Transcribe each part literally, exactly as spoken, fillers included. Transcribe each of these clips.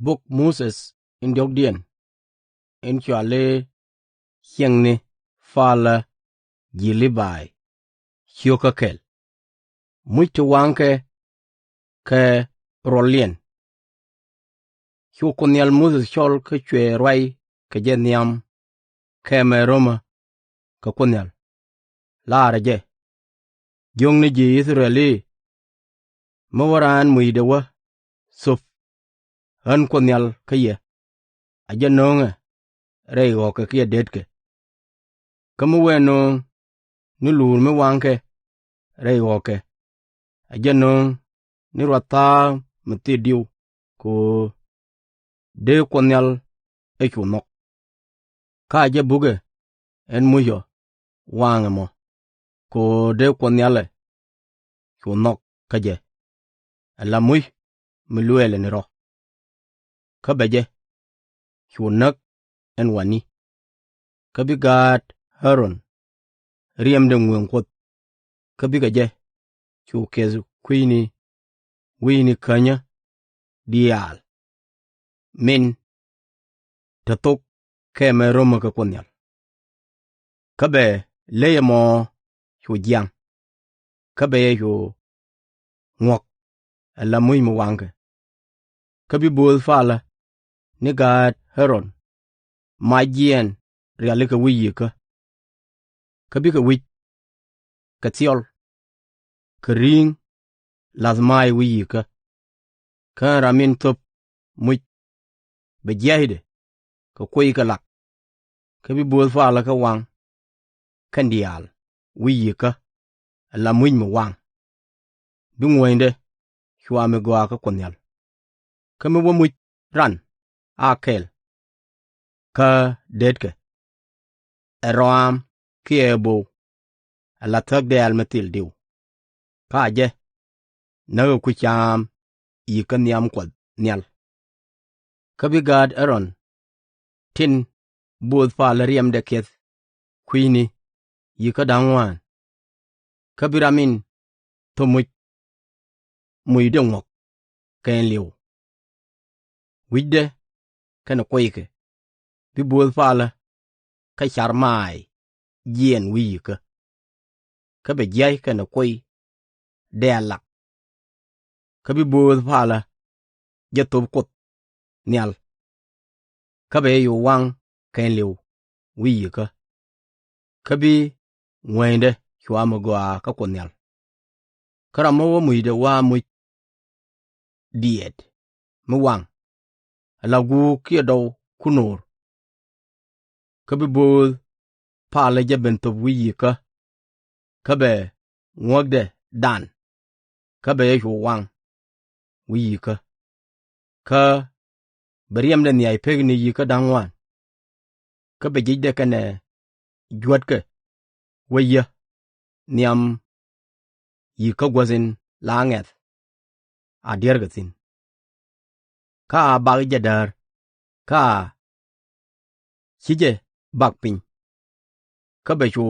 Bok Muthɛ in diɔ̱ɔ̱kdiɛn in cɔal i̱ Ciɛŋni Palä ji̱ Lii-bay, cio̱kä kɛl. Muc ti waŋkɛ kɛ ruɔliɛn. Cu Kuoth Nhial Muthɛ cɔl kä cuɛ ruac kɛ jɛ nhiam kɛmɛ ro̱mä kɛ Kuoth Nhial, laarɛ jɛ, Jiökni ji̱ I-thɛ-rɛl i̱, mi wä raan mucdɛ wä thöp ɣän Kuoth Nhial kä yɛ, a jɛ nöŋɛ rɛy ɣɔ̱kɛ kiɛ detkɛ. Kä mi wëë nöŋ ni luur mi waŋkɛ rɛy ɣɔ̱kɛ, a jɛ nöŋ ni ruath thaak mi thil diw, kɛ ɣöö dee Kuoth Nhial ɛ cu nhɔk. Kä a jɛ bukɛ ɛn muc ɔ waŋ ɛmɔ, kɛ ɣöö dee Kuoth Nhial ɛ cu nhɔk kä jɛ, ala muc mi luɛɛlɛ ni rɔ. Kä bɛ jɛ cu näk ɛn wani. Kä bi gaat Ä-ron riɛmdɛ ŋueŋ Kuɔth, kä bikɛ jɛ cu kɛth kui̱ni wi̱i̱ni känyä diaal min te thok kɛmɛ ro̱mä kɛ Kuoth Nhial. Kä bɛ ley ɛmɔ cu jiaŋ, kä bɛ yɛ cu ŋuɔ̱k ala muc mi waŋkɛ. Kä bi bööth palä ni gaat Ä-ron mac jiɛɛn rialikä wi̱c yi̱kä. Kä bikɛ wi̱c kɛ thiɔl kɛ ri̱ŋ la̱th mac wi̱c yi̱kä. Kä ɛn ram in thöp muc bɛ jia̱cdɛ kɛ kuoy kɛ lak. Kä bi bööth palä kɛ waŋ kɛn diaal wi̱c yi̱kä ala muc mi waŋ. Bi ŋuɔ̱cdɛ cua mi gɔaa kä Kuoth Nhial. Kä mi wä muc ran a kɛl kä detkɛ, ɛ rɔam kiɛ ɛ bo̱w, ala thäk dɛ̈ɛ̈l mi thil diw. Kä a jɛ näkɛ kui̱ caam yi̱kä nhiam Kuɔth Nhial. Kä bi gaat Ä-ron tin bööth palä riɛmdɛ kɛth kui̱ni yi̱kä da̱ŋ ŋuan. Kä bi ram in thöp muc mucdɛ ŋuɔ̱k kɛɛliw. Wi̱cdɛ kɛnɛ kuoykɛ bi bööth palä kä car mac jiɛɛn wi̱c yi̱kä. Kä bɛ jia̱c kɛnɛ kuoy dɛ̈ɛ̈l lak. Kä bi bööth palä jɛ thöp Kuoth Nhial. Kä bɛ yɛ cu waŋ kɛɛliw wi̱c yi̱kä. Kä bi ŋuäcdɛ cua mi gɔaa kä Kuoth Nhial. Kä ram mi wä mucdɛ wä a muc diɛɛt mi waŋ, ala guuk kiɛ dɔw kuno̱o̱r. Kä bi bööth palä jɛ ben thöp wi̱c yi̱kä. Kä bɛ ŋuäkdɛ dan. Kä bɛ yɛ cu waŋ wi̱c yi̱kä. Kä bɛ riɛmdɛ nhiac pekni yi̱kä da̱ŋ ŋuan. Kä bɛ jiecdɛ kɛnɛ juätkɛ wä yä nhiam yi̱kä guäth in la ŋɛ̈th a diɛrkɛ thi̱n. Kä a bak jɛ däär, kä a ci jɛ bak piny. Kä bɛ cu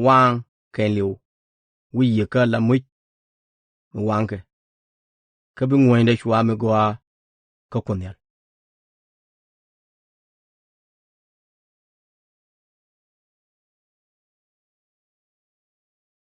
waŋ kɛɛliw wi̱c yi̱kä la muc mi waŋkɛ. Kä bi ŋuäcdɛ cua mi gɔaa kä Kuoth Nhial.